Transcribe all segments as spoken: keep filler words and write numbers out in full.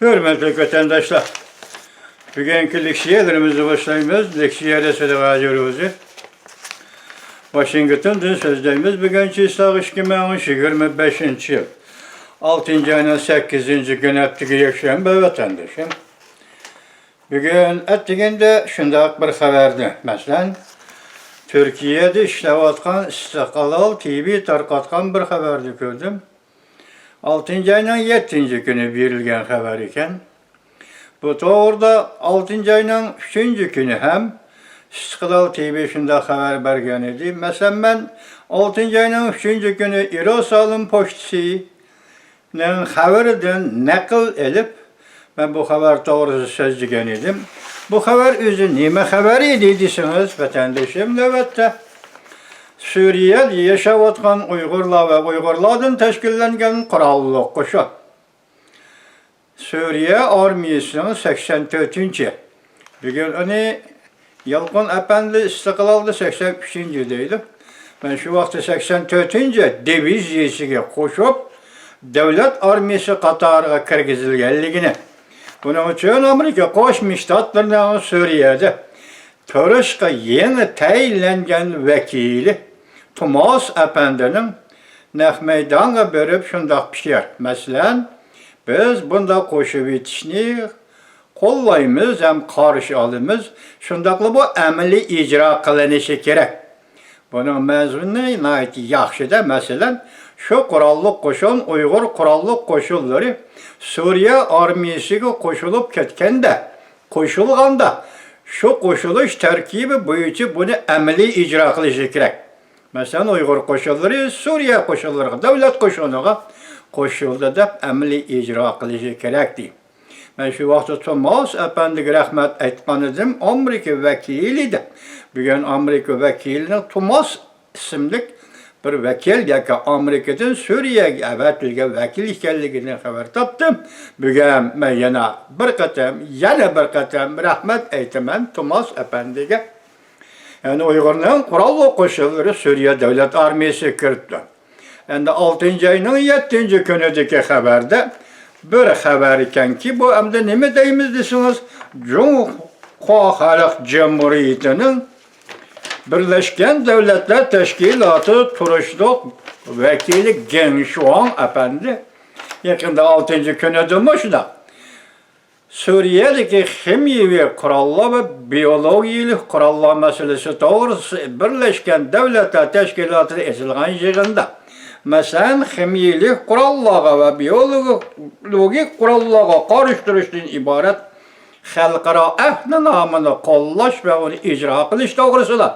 ھۆرمەتلىك ۋەتەنداشلار، بۈگۈنكى لېكسىيەلىرىمىزنى باشلايمىز. لېكسىيەدە سىلەرگە ھازىر ئۆزى ۋاشىنگتوندىن سۆزلەيمىز. بۈگۈن چىسلاغ ئىككى مىڭ يىگىرمە بەشىنچى يىل، ئالتىنچى ئاينىڭ سەككىزىنچى كۈنى، ھەپتىگە يەكشەنبە، ۋەتەندىشىم. بۈگۈن ئەتىگەندە شۇنداق بىر خەۋەرنى، مەسىلەن، تۈركىيەدە ئىشلەۋاتقان ئىستىقلال تىۋى تارقاتقان بىر خەۋەرنى كۆردۈم. ئالتىنچى ئاينىڭ يەتتىنچى كۈنى بېرىلگەن خەۋەر ئىكەن. بۇ توغرىدا ئالتىنچى ئاينىڭ ئۈچىنچى كۈنى ھەم ئىستىقلال تىۋى شۇنداق خەۋەر بەرگەن ئىدى. مەسىلەن، مەن ئالتىنچى ئاينىڭ ئۈچىنچى كۈنى يېرۇسالېم پوچتىسى نىڭ خەۋىرىدىن نەقىل ئېلىپ، مەن بۇ خەۋەر توغرىسىدا سۆزلىگەن ئىدىم. بۇ خەۋەر ئۆزى نېمە خەۋەر ئىدى دېسىڭىز، ۋەتەندىشىم، نۆۋەتتە سۈرىيەدە ياشاۋاتقان ئۇيغۇرلار ۋە ئۇيغۇرلاردىن تەشكىللەنگەن قوراللىق قوشۇن، سۈرىيە ئارمىيىسىنىڭ سەكسەن تۆتىنچى، بۈگۈن ئۇنى يالقۇن ئەپەندى ئىستىقلالدا سەكسەن ئۈچىنچى دەيدۇ. مەن شۇ ۋاقىتتا سەكسەن تۆتىنچى دىۋىزىيىسىگە قوشۇپ، دۆلەت ئارمىيىسى قاتارىغا كىرگۈزۈلگەنلىكىنى، بۇنىڭ ئۈچۈن ئامېرىكا قوشما شتاتلىرىنىڭ سۈرىيەدە تۇرۇشقا يېڭى تەيىنلەنگەن ۋەكىلى توماس ئەپەندىنىڭ نەق مەيدانغا بېرىپ شۇنداق پىكىر، مەسىلەن، بىز بۇنداق قوشۇۋېتىشنى قوللايمىز ھەم قارشى ئالىمىز، شۇنداقلا بۇ ئەمەلىي ئىجرا قىلىنىشى كېرەك. بۇنىڭ مەزمۇنى ناھايىتى ياخشىدە، مەسىلەن، شۇ قوراللىق قوشۇن، ئۇيغۇر قوراللىق قوشۇنلىرى سۈرىيە ئارمىيىسىگە قوشۇلۇپ كەتكەندە، قوشۇلغاندا، شۇ قوشۇلۇش تەركىبى بويىچە بۇنى ئەمەلىي ئىجرا قىلىشى كېرەك. مەسىلەن، ئۇيغۇر قوشۇنلىرى سۈرىيە قوشۇنلىرىغا، دۆلەت قوشۇنىغا قوشۇلدى دەپ ئەمەلىي ئىجرا قىلىشى كېرەك، دەيدۇ. مەن شۇ ۋاقىتتا توماس ئەپەندىگە رەھمەت ئېيتقان ئىدىم، ئامېرىكا ۋەكىلى دەپ. بۈگۈن ئامېرىكا ۋەكىلىنىڭ توماس ئىسىملىك بىر ۋەكىل ياكى ئامېرىكىدىن سۈرىيەگە ئەۋەتىلگەن ۋەكىل ئىكەنلىكىدىن خەۋەر تاپتىم. بۈگۈن مەن يەنە بىر قېتىم، يەنە بىر قېتىم رەھمەت ئېيتىمەن توماس ئەپەندىگە. يەنى ئۇيغۇرنىڭ قوراللىق قوشۇنلىرى سۈرىيە دۆلەت ئارمىيىسىگە كىرىپتۇ. ئەمدى ئالتىنچى ئاينىڭ يەتتىنچى كۈنىدىكى خەۋەردە بىر خەۋەر ئىكەنكى، بۇ ئەمدى نېمە دەيمىز دېسىڭىز، جۇڭخۇا خەلق جۇمھۇرىيىتىنىڭ بىرلەشكەن دۆلەتلەر تەشكىلاتى تۇرۇشلۇق ۋەكىلى گېڭ شۇاڭ ئەپەندى يېقىندا ئالتىنچى كۈنىدىمۇ شۇنداق سۈرىيەدىكى خىمىيەۋى قوراللار ۋە بىيولوگىيەلىك قوراللار مەسىلىسى توغرىسىدا بىرلەشكەن دۆلەتلەر تەشكىلاتىدا ئېچىلغان يىغىندا، مەسىلەن، خىمىيەلىك قوراللارغا ۋە بىيولوگىك قوراللارغا قارشى تۇرۇشتىن ئىبارەت خەلقئارا ئەھدىنامىنى قوللاش ۋە ئۇنى ئىجرا قىلىش توغرىسىدا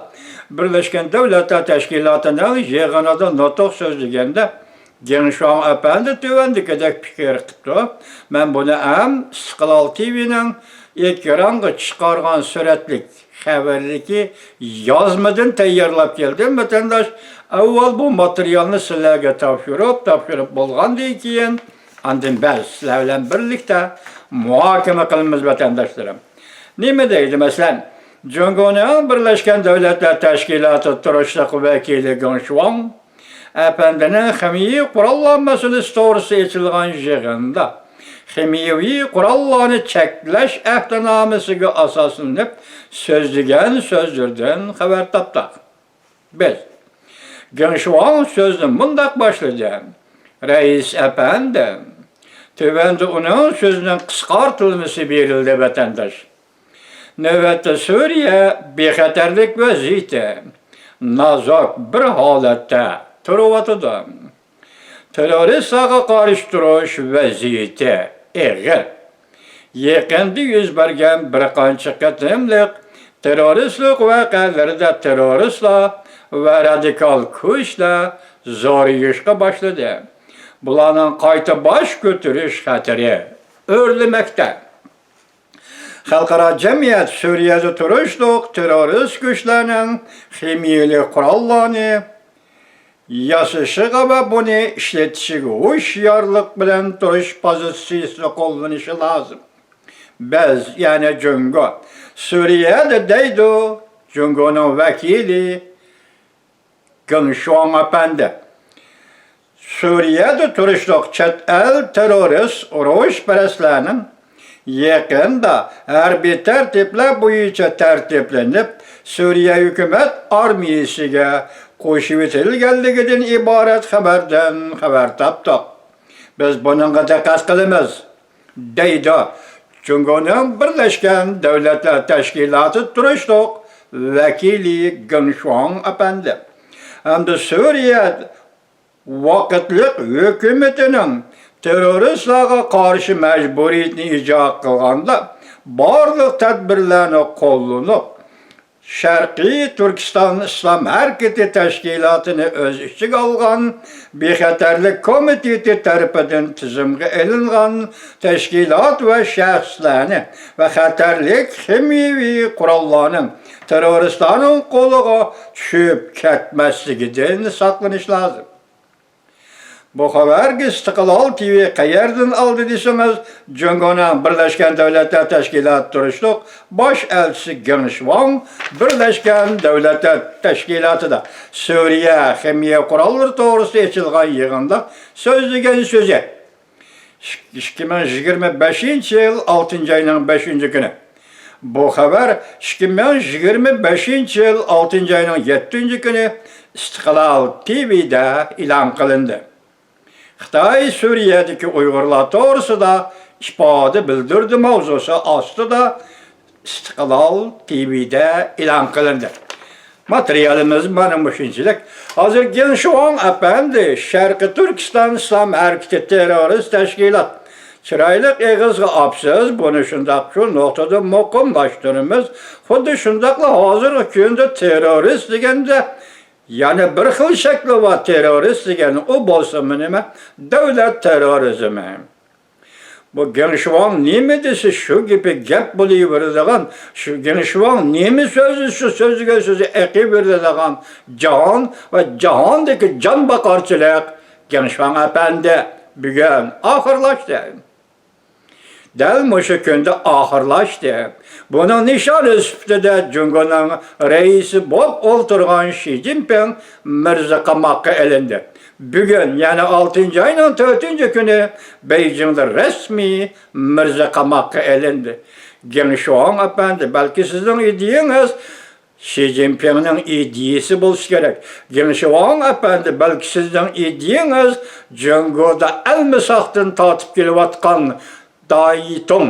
بىرلەشكەن دۆلەتلەر تەشكىلاتىنىڭ يىغىنىدا نۇتۇق سۆزلىگەندە، گېڭ شۇاڭ ئەپەندى تۆۋەندىكىدەك پىكىر قىپتۇ، مەن بۇنى ھەم ئىستىقلال تىۋىنىڭ ئېكرانغا چىقارغان سۈرەتلىك خەۋەرلىكى يازمىدىن تەييارلاپ كەلدىم، ۋەتەنداش. ئاۋۋال بۇ ماتېرىيالنى سىلەرگە تاپشۇرۇپ، تاپشۇرۇپ بولغاندىن كېيىن، ئاندىن بەزى سىلەر بىلەن بىرلىكتە مۇھاكىمە قىلىمىز، ۋەتەنداشلىرىم. نېمە دەيدۇ، مەسىلەن، جۇڭگونىڭ بىرلەشكەن دۆلەتلەر تەشكىلاتى تۇرۇشلۇق ۋەكىلى گېڭ شۇاڭ ئەپەندىنىڭ خىمىيەۋى قوراللار مەسىلىسى توغرىسىدا ئېچىلغان يىغىندا خىمىيەۋى قوراللارنى چەكلەش ئەھدىنامىسىگە ئاساسلىنىپ سۆزلىگەن سۆزلىرىدىن خەۋەر تاپتۇق. بىز. گېڭ شۇاڭ سۆزنى مۇنداق باشلىدى، رەئىس ئەپەندى، تۆۋەندە ئۇنىڭ سۆزىنىڭ قىسقارتىلمىسى بېرىلدى، ۋەتەنداش. نۆۋەتتە سۈرىيە بىخەتەرلىك ۋەزىيىتى نازۇك بىر ھالەتتە تۇرۇۋاتىدۇ. تېررورىستلارغا قارشى تۇرۇش ۋەزىيىتى ئېغىر. يېقىندا يۈز بەرگەن بىر قانچە قېتىملىق تېررورىستلىق ۋەقەلىرىدە تېررورىستلار ۋە رادىكال كۈچلەر زورىيىشقا باشلىدى. بۇلارنىڭ قايتا باش كۆتۈرۈش خەتىرى ئۆرلىمەكتە. خەلقئارا جەمئىيەت سۈرىيەدە تۇرۇشلۇق تېررورىست كۈچلەرنىڭ خىمىيەلىك قوراللارنى ياسىشىغا ۋە بۇنى ئىشلىتىشىگە ھوشيارلىق بىلەن تۇرۇش پوزىتسىيىسىنى قوللىنىشى لازىم. بىز، يەنى جۇڭگو، سۈرىيەدە، دەيدۇ جۇڭگونىڭ ۋەكىلى گېڭ شۇاڭ ئەپەندى. سۈرىيەدە تۇرۇشلۇق چەت ئەل تېررورىست، ئۇرۇشپەرەسلەرنىڭ يېقىندا ھەربىي تەرتىپلەر بويىچە تەرتىپلىنىپ، سۈرىيە ھۆكۈمەت ئارمىيىسىگە قوشۇۋېتىلگەنلىكىدىن ئىبارەت خەۋەردىن خەۋەر تاپتۇق. بىز بۇنىڭغا دىققەت قىلىمىز، دەيدۇ جۇڭگونىڭ بىرلەشكەن دۆلەتلەر تەشكىلاتى تۇرۇشلۇق ۋەكىلى گېڭ شۇاڭ ئەپەندى. ھەمدە سۈرىيە ۋاقىتلىق ھۆكۈمىتىنىڭ تېررورىستلارغا قارشى مەجبۇرىيىتىنى ئىجرا قىلغاندا بارلىق تەدبىرلەرنى قوللىنىپ، شەرقىي تۈركىستان ئىسلام ھەرىكىتى تەشكىلاتىنى ئۆز ئىچىگە ئالغان بىخەتەرلىك كومىتېتى تەرىپىدىن تىزىمغا ئېلىنغان تەشكىلات ۋە شەخسلەرنى ۋە خەتەرلىك خىمىيەۋى قوراللارنىڭ تېررورىستلارنىڭ قولىغا چۈشۈپ كەتمەسلىكىدىن ساقلىنىش لازىم. بۇ خەۋەرگە ئىستىقلال تىۋى قەيەردىن ئالدى دېسىڭىز، جۇڭگونىڭ بىرلەشكەن دۆلەتلەر تەشكىلاتى تۇرۇشلۇق باش ئەلچىسى گېڭ شۇاڭ بىرلەشكەن دۆلەتلەر تەشكىلاتىدا سۈرىيە خىمىيە قوراللىرى توغرىسىدا ئېچىلغان يىغىندا سۆزلىگەن سۆزى. ئىككى مىڭ يىگىرمە بەشىنچى يىل ئالتىنچى ئاينىڭ بەشىنچى كۈنى. بۇ خەۋەر ئىككى مىڭ يىگىرمە بەشىنچى يىل ئالتىنچى ئاينىڭ يەتتىنچى كۈنى ئىستىقلال تىۋىدە ئېلان قىلىندى. خىتاي سۈرىيەدىكى ئۇيغۇرلار توغرىسىدا ئىپادە بىلدۈردى ماۋزۇسى ئاستىدا ئىستىقلال تىۋىدە ئېلان قىلىندى. ماتېرىيالىمىز مانا مۇشۇنچىلىك. ھازىر گېڭ شۇاڭ ئەپەندى شەرقىي تۈركىستان ئىسلام ھەرىكىتى تېررورىست تەشكىلات. چىرايلىق ئېغىزغا ئاپسىز، بۇنى شۇنداق شۇ نۇقتىدا مۇقىملاشتۇرىمىز. خۇددى شۇنداقلا ھازىرقى كۈندە تېررورىست دېگەندە يەنە بىر خىل شەكلى بار، تېررورىست دېگەن ئۇ بولسىمۇ نېمە؟ دۆلەت تېررورىزمى. بۇ گېڭ شۇاڭ نېمە دېسە شۇ گېپى گەپ بولۇۋېرىدىغان، شۇ گېڭ شۇاڭ نېمە سۆزلىسە شۇ سۆزلىگەن سۆزى ئېقىۋېرىدىغان جاھان ۋە جاھاندىكى جان باقارچىلىق گېڭ شۇاڭ ئەپەندى بۈگۈن ئاخىرلاشتى. دەل مۇشۇ كۈندە ئاخىرلاشتى. بۇنىڭ نىشانى سۈپىتىدە جۇڭگونىڭ رەئىسى بولۇپ ئولتۇرغان شى جىنپىڭ مىرزا قاماققا ئېلىندى. بۈگۈن، يەنى ئالتىنچى ئاينىڭ تۆتىنچى كۈنى بېيجىڭدا رەسمىي مىرزا قاماققا ئېلىندى. گېڭ شۇاڭ ئەپەندى، بەلكى سىزنىڭ ئىدىيىڭىز شى جىنپىڭنىڭ ئىدىيىسى بولسا كېرەك. گېڭ شۇاڭ ئەپەندى، بەلكى سىزنىڭ ئىدىيىڭىز جۇڭگودا ئەلمىساقتىن تارتىپ كېلىۋاتقان دايتۇڭ،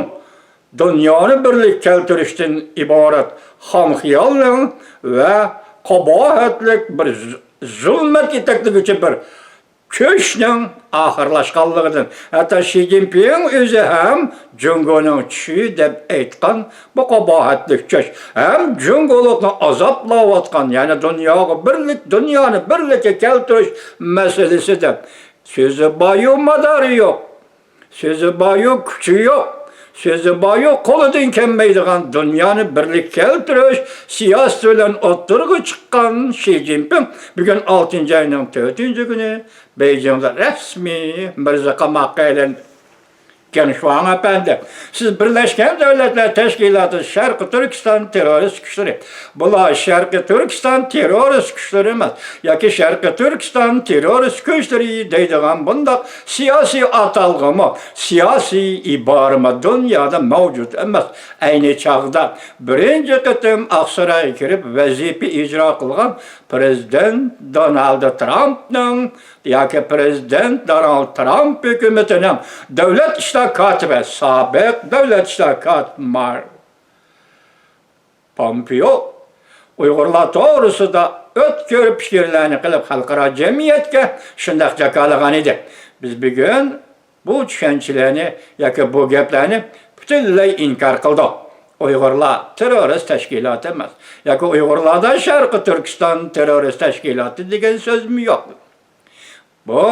دۇنيانى بىرلىككە كەلتۈرۈشتىن ئىبارەت خام خىيالنىڭ ۋە قاباھەتلىك بىر ز-، زۇلمەت يېتەكلىگۈچى بىر كۈچنىڭ ئاخىرلاشقانلىقىدىن، ھەتتا شى جىنپىڭ ئۆزى ھەم جۇڭگونىڭ چۈشى دەپ ئېيتقان بۇ قاباھەتلىك كۈچ ھەم جۇڭگولۇقنى ئازابلاۋاتقان، يەنى دۇنياغا بىرلىك، دۇنيانى بىرلىككە كەلتۈرۈش مەسىلىسىدە سۆزى باريۇ، مادارى يوق. سۆزى باريۇ، كۈچى يوق. سۆزى باريۇ، قولىدىن كەلمەيدىغان دۇنيانى بىرلىككە كەلتۈرۈش سىياسىتى بىلەن ئوتتۇرىغا چىققان شى جىنپىڭ بۈگۈن ئالتىنچى ئاينىڭ تۆتىنچى كۈنى بېيجىڭدا رەسمىي مىرزا قاماققا ئېلىندى. گېڭ شۇاڭ ئەپەندى، سىز بىرلەشكەن دۆلەتلەر تەشكىلاتى شەرقىي تۈركىستان تېررورىست كۈچلىرى، بۇلار شەرقىي تۈركىستان تېررورىست كۈچلىرى ئەمەس ياكى شەرقىي تۈركىستان تېررورىست كۈچلىرى دەيدىغان بۇنداق سىياسىي ئاتالغۇمۇ، سىياسىي ئىبارىمۇ دۇنيادا مەۋجۇت ئەمەس. ئەينى چاغدا بىرىنچى قېتىم ئاقسارايغا كىرىپ ۋەزىپە ئىجرا قىلغان پىرېزىدېنت دونالد ترامپنىڭ ياكى پىرېزىدېنت دونالد ترامپ ھۆكۈمىتىنىڭ دۆلەت ئىشلار كاتىپى، سابىق دۆلەت ئىشلار كاتىپى مار پومپېئو ئۇيغۇرلار توغرىسىدا ئۆتكۈر پىكىرلەرنى قىلىپ، خەلقئارا جەمئىيەتكە شۇنداق جاكارلىغان ئىدى. بىز بۈگۈن بۇ چۈشەنچىلەرنى ياكى بۇ گەپلەرنى پۈتۈنلەي ئىنكار قىلدۇق. ئۇيغۇرلار تېررورىست تەشكىلاتى ئەمەس ياكى ئۇيغۇرلاردا شەرقىي تۈركىستان تېررورىست تەشكىلاتى دېگەن سۆزمۇ يوق. بۇ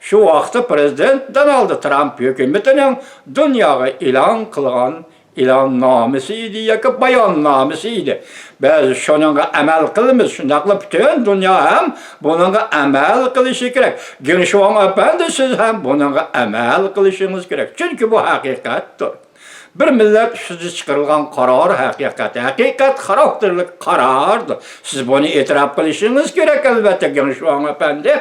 شۇ ۋاقىتتا پىرېزىدېنت دونالد ترامپ ھۆكۈمىتىنىڭ دۇنياغا ئېلان قىلغان ئېلاننامىسى ئىدى ياكى باياننامىسى ئىدى. بىز شۇنىڭغا ئەمەل قىلىمىز، شۇنداقلا پۈتۈن دۇنيا ھەم بۇنىڭغا ئەمەل قىلىشى كېرەك. گېڭ شۇاڭ ئەپەندى، سىز ھەم بۇنىڭغا ئەمەل قىلىشىڭىز كېرەك، چۈنكى بۇ ھەقىقەتتۇر. بىر مىللەت ئۈستىدە چىقىرىلغان قارار ھەقىقەت، ھەقىقەت خاراكتېرلىك قارار. سىز بۇنى ئېتىراپ قىلىشىڭىز كېرەك، ئەلۋەتتە، گېڭ شۇاڭ ئەپەندى.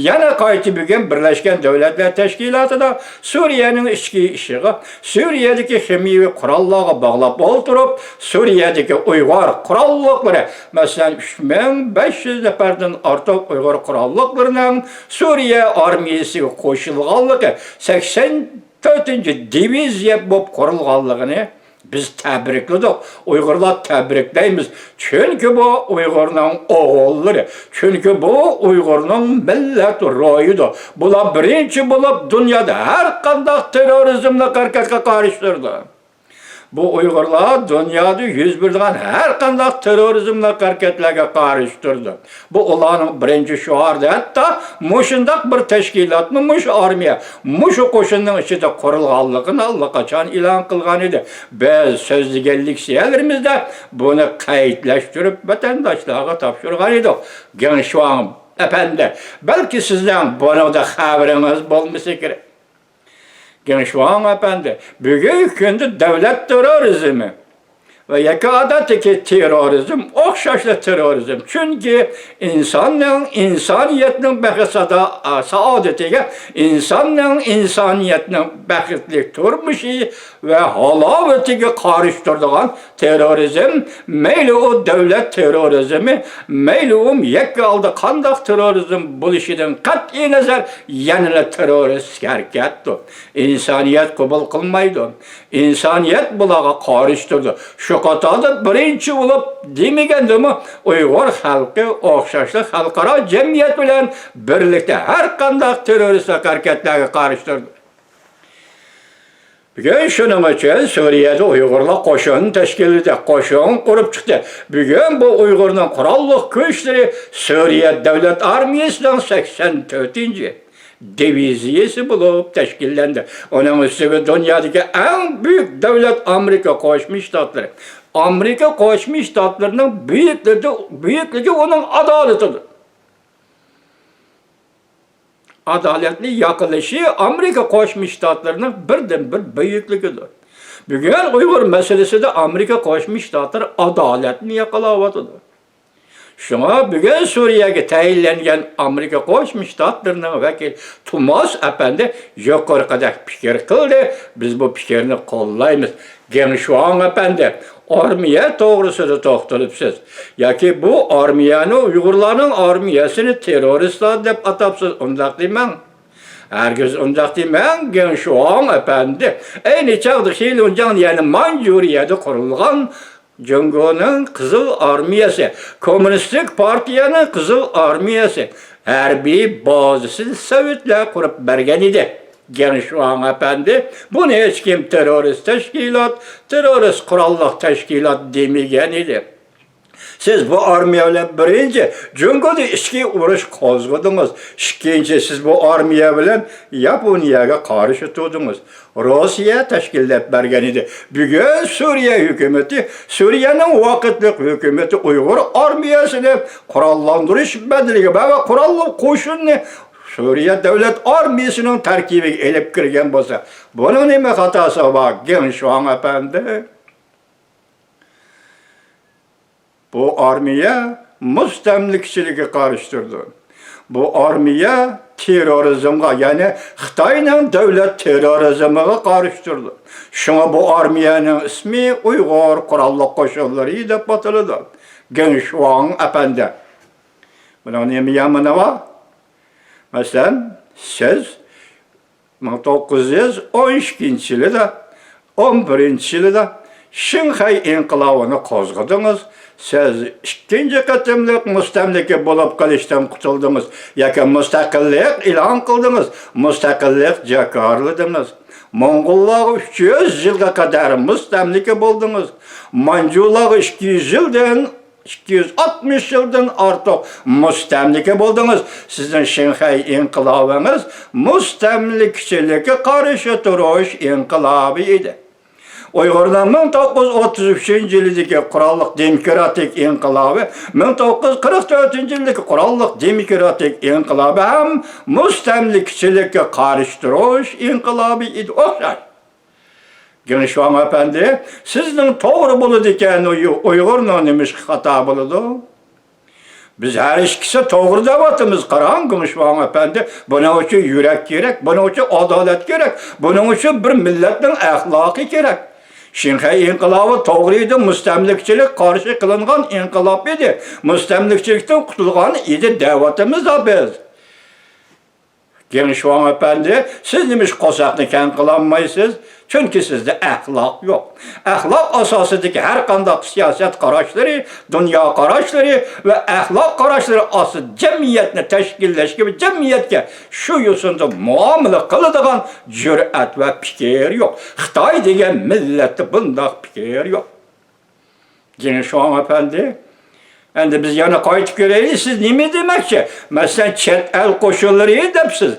يەنە قايتا بۈگۈن بىرلەشكەن دۆلەتلەر تەشكىلاتىدا سۈرىيەنىڭ ئىچكى ئىشىغا، سۈرىيەدىكى خىمىيەۋى قوراللارغا باغلاپ ئولتۇرۇپ، سۈرىيەدىكى ئۇيغۇر قوراللىقلىرى، مەسىلەن، ئۈچ مىڭ بەش يۈز نەپەردىن ئارتۇق ئۇيغۇر قوراللىقلىرىنىڭ سۈرىيە ئارمىيەسىگە قوشۇلغانلىقى، سەكسەن تۆتىنچى دىۋىزىيە بولۇپ قۇرۇلغانلىقىنى بىز تەبرىكلىدۇق. ئۇيغۇرلار تەبرىكلەيمىز. چۈنكى بۇ ئۇيغۇرنىڭ ئوغۇللىرى. چۈنكى بۇ ئۇيغۇرنىڭ مىللەت روھىدۇر. بۇلار بىرىنچى بولۇپ دۇنيادا ھەر قانداق تېررورىزملىق ھەرىكەتكە قارشى تۇرىدۇ. بۇ ئۇيغۇرلار دۇنيادا يۈز بېرىدىغان ھەر قانداق تېررورىزملىق ھەرىكەتلەرگە قارشى تۇرىدۇ. بۇ ئۇلارنىڭ بىرىنچى شوئارىدى. ھەتتا مۇشۇنداق بىر تەشكىلاتنى مۇشۇ ئارمىيە، مۇشۇ قوشۇننىڭ ئىچىدە قۇرۇلغانلىقىنى ئاللىقاچان ئېلان قىلغان ئىدى. بىز سۆزلىگەنلىك سىيەلىرىمىزدە بۇنى قەيتلەشتۈرۈپ ۋەتەنداشلارغا تاپشۇرغان ئىدۇق. گېڭ شۇاڭ ئەپەندى، بەلكى سىزنىڭ بۇنىڭدا خەۋىرىڭىز بولمىسا كېرەك. گېڭ شۇاڭ ئەپەندى، بۈگۈنكى كۈندە دۆلەت تېررورىزمى ۋە ياكى ئادەتتىكى تېررورىزم ئوخشاشلا تېررورىزم. چۈنكى ئىنساننىڭ، ئىنسانىيەتنىڭ بەخت سادا-، سائادىتىگە، ئىنساننىڭ، ئىنسانىيەتنىڭ بەختلىك تۇرمۇشى ۋە ھالاۋىتىگە قارشى تۇرىدىغان تېررورىزم، مەيلى ئۇ دۆلەت تېررورىزمى، مەيلى ئۇ يەككە ھالدا قانداق تېررورىزم بولۇشىدىن قەتئىينەزەر، يەنىلا تېررورىستىك ھەرىكەتتۇر. ئىنسانىيەت قوبۇل قىلمايدۇ. ئىنسانىيەت بۇلارغا قارشى تۇرىدۇ. شۇ قاتاردا بىرىنچى بولۇپ دېمىگەندىمۇ ئۇيغۇر خەلقى ئوخشاشلا خەلقئارا جەمئىيەت بىلەن بىرلىكتە ھەر قانداق تېررورىستىك ھەرىكەتلەرگە قارشى تۇرىدۇ. بۈگۈن شۇنىڭ ئۈچۈن سۈرىيەدە ئۇيغۇرلار قوشۇن تەشكىللىدى، قوشۇن قۇرۇپ چىقتى. بۈگۈن بۇ ئۇيغۇرنىڭ قوراللىق كۈچلىرى سۈرىيە دۆلەت ئارمىيەسىنىڭ سەكسەن تۆتىنچى دىۋىزىيەسى بولۇپ تەشكىللەندى. ئۇنىڭ ئۈستىگە دۇنيادىكى ئەڭ بۈيۈك دۆلەت ئامېرىكا قوشما شتاتلىرى. ئامېرىكا قوشما شتاتلىرىنىڭ بۈيۈكلىكى، بۈيۈكلۈكى ئۇنىڭ ئادالىتىدۇر. ئادالەتنى ياقىلىشى ئامېرىكا قوشما شتاتلىرىنىڭ بىردىنبىر بۈيۈكلۈكىدۇر. بۈگۈن ئۇيغۇر مەسىلىسىدە ئامېرىكا قوشما شتاتلىرى ئادالەتنى ياقىلاۋاتىدۇ. شۇڭا بۈگۈن سۈرىيەگە تەيىنلەنگەن ئامېرىكا قوشما شتاتلىرىنىڭ ۋەكىلى توماس ئەپەندى يۇقىرىقىدەك پىكىر قىلدى. بىز بۇ پىكىرنى قوللايمىز. گېڭ شۇاڭ ئەپەندى، ئارمىيە توغرىسىدا توختىلىپسىز. ياكى بۇ ئارمىيەنى، ئۇيغۇرلارنىڭ ئارمىيەسىنى تېررورىستلار دەپ ئاتاپسىز. ئۇنداق دېمەڭ. ھەرگىز ئۇنداق دېمەڭ، گېڭ شۇاڭ ئەپەندى. ئەينى چاغدا خېلۇنجياڭ، يەنى مانجۇرىيەدە قۇرۇلغان جۇڭگونىڭ قىزىل ئارمىيەسى، كوممۇنىستىك پارتىيەنىڭ قىزىل ئارمىيەسى ھەربىي بازىسىنى سوۋېتلار قۇرۇپ بەرگەن ئىدى. گېڭ شۇاڭ ئەپەندى، بۇنى ھېچكىم تېررورىست تەشكىلات، تېررورىست قوراللىق تەشكىلات دېمىگەن ئىدى. سىز بۇ ئارمىيە بىلەن بىرىنچى جۇڭگودا ئىچكى ئۇرۇش قوزغىدىڭىز. ئىككىنچى، سىز بۇ ئارمىيە بىلەن ياپونىيەگە قارشى تۇردىڭىز. روسىيە تەشكىللەپ بەرگەن ئىدى. بۈگۈن سۈرىيە ھۆكۈمىتى، سۈرىيەنىڭ ۋاقىتلىق ھۆكۈمىتى ئۇيغۇر ئارمىيەسىنى قوراللاندۇرۇش بەدىلىگە ۋە، ۋە قوراللىق قوشۇننى سۈرىيە دۆلەت ئارمىيەسىنىڭ تەركىبىگە ئېلىپ كىرگەن بولسا، بۇنىڭ نېمە خاتاسى بار، گېڭ شۇاڭ ئەپەندى؟ بۇ ئارمىيە مۇستەملىكىچىلىككە قارشى تۇرىدۇ. بۇ ئارمىيە تېررورىزمغا، يەنى خىتاينىڭ دۆلەت تېررورىزمىغا قارشى تۇرىدۇ. شۇڭا بۇ ئارمىيەنىڭ ئىسمى ئۇيغۇر قوراللىق قوشۇنلىرى دەپ ئاتىلىدۇ. گېڭ شۇاڭ ئەپەندى. بۇنىڭ نېمە يامىنى بار؟ مەسىلەن، سىز مىڭ توققۇز يۈز ئون ئىككىنچى يىلىدا، ئون بىرىنچى يىلىدا شىنخەي ئىنقىلابىنى قوزغىدىڭىز. سىز ئىككىنچى قېتىملىق مۇستەملىكە بولۇپ قېلىشتىن قۇتۇلدىڭىز ياكى مۇستەقىللىق ئېلان قىلدىڭىز، مۇستەقىللىق جاكارلىدىڭىز. موڭغۇللارغا ئۈچ يۈز يىلغا قەدەر مۇستەملىكە بولدىڭىز. مانجۇلارغا ئىككى يۈز يىلدىن ئىككى يۈز ئاتمىش يىلدىن ئارتۇق مۇستەملىكە بولدىڭىز. سىزنىڭ شىنخەي ئىنقىلابىڭىز مۇستەملىكىچىلىككە قارشى تۇرۇش ئىنقىلابى ئىدى. ئۇيغۇرنىڭ مىڭ توققۇز يۈز ئوتتۇز ئۈچىنچى يىلىدىكى قوراللىق دېموكراتىك ئىنقىلابى، مىڭ توققۇز يۈز قىرىق تۆتىنچى يىلدىكى قوراللىق دېموكراتىك ئىنقىلابى ھەم مۇستەملىكىچىلىككە قارشى تۇرۇش ئىنقىلابى ئىدى. ئوخشاش. گېڭ شۇاڭ ئەپەندى، سىزنىڭ توغرا بولىدىكەن، ئۇيغۇرنىڭ نېمىشقا خاتا بولىدۇ؟ بىز ھەر ئىككىسى توغرا دەۋاتىمىز، قاراڭ، گېڭ شۇاڭ ئەپەندى، بۇنىڭ ئۈچۈن يۈرەك كېرەك، بۇنىڭ ئۈچۈن ئادالەت كېرەك، بۇنىڭ ئۈچۈن بىر مىللەتنىڭ ئەخلاقى كېرەك. شىنخەي ئىنقىلابى توغرا ئىدى، مۇستەملىكىچىلىك قارشى قىلىنغان ئىنقىلاب ئىدى، مۇستەملىكىچىلىكتىن قۇتۇلغان ئىدى دەۋاتىمىز-دە بىز. گېڭ شۇاڭ ئەپەندى، سىز نېمىش قورساقنى كەڭ قىلالمايسىز؟ چۈنكى سىزدە ئەخلاق يوق. ئەخلاق ئاساسىدىكى ھەر قانداق سىياسەت قاراشلىرى، دۇنيا قاراشلىرى ۋە ئەخلاق قاراشلىرى ئاستىدا جەمئىيەتنى تەشكىللەشكە ۋە جەمئىيەتكە شۇ يوسۇندا مۇئامىلە قىلىدىغان جۈرئەت ۋە پىكىر يوق. خىتاي دېگەن مىللەتتە بۇنداق پىكىر يوق. گېڭ شۇاڭ ئەپەندى، ئەمدى بىز يەنە قايتىپ كېلەيلى، سىز نېمە دېمەكچى؟ مەسىلەن، چەت ئەل قوشۇنلىرى دەپسىز.